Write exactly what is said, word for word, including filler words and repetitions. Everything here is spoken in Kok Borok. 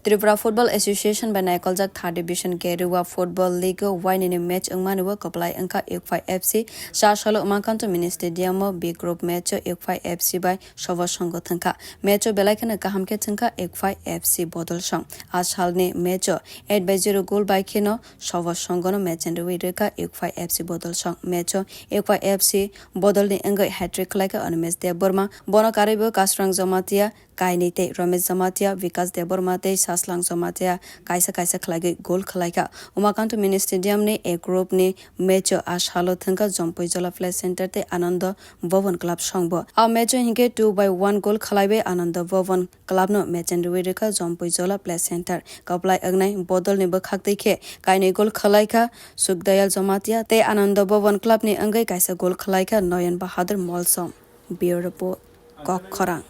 Tripura Football Association bai naikoljak third division Geruwa Football League o wainini match wngmani o kwplai wngkha Ekphai F C. Chasalo Umakanto Mini Stadium o B group match o Ekphai F C bai Sobo Songho thwngkha. Match o belai kheno kaham khe thwngkha Ekphai F C Bodol Song. A salni match o eight by zero goal bai kheno Sobo Songho no match and rwi rwkha Ekphai F C Bodol Song. Match o Ekphai F C Bodol ni wngwi hat-trick khlaikha Animesh Debbarma. Bono karwibo Kasrang Jamatia kainwi tei Ramesh Jamatia, Vikas Debbarma tei Saslang Jamatia kaisa kaisa khlaiwi goal khwlaikha. Umakanto Mini Stadium ni A group ni match o a salo thwngkha Jompui Jola Play Center tei Anando Bhavan Club songbo. A match o hinkhe two by one goal khwlaiwi Anando Bhavan Club no match and rwi rwkha Jompui Jola Play Center. Kwplai wngnai Bodol ni bwkhak twi khe kainwi goal khwlaikha Sukdayal Jamatia tei Anando Bhavan Club ni wngwi kaisa goal khwlaikha Noyan Bahadur Molsom. Bureau Report, Kokkhorang.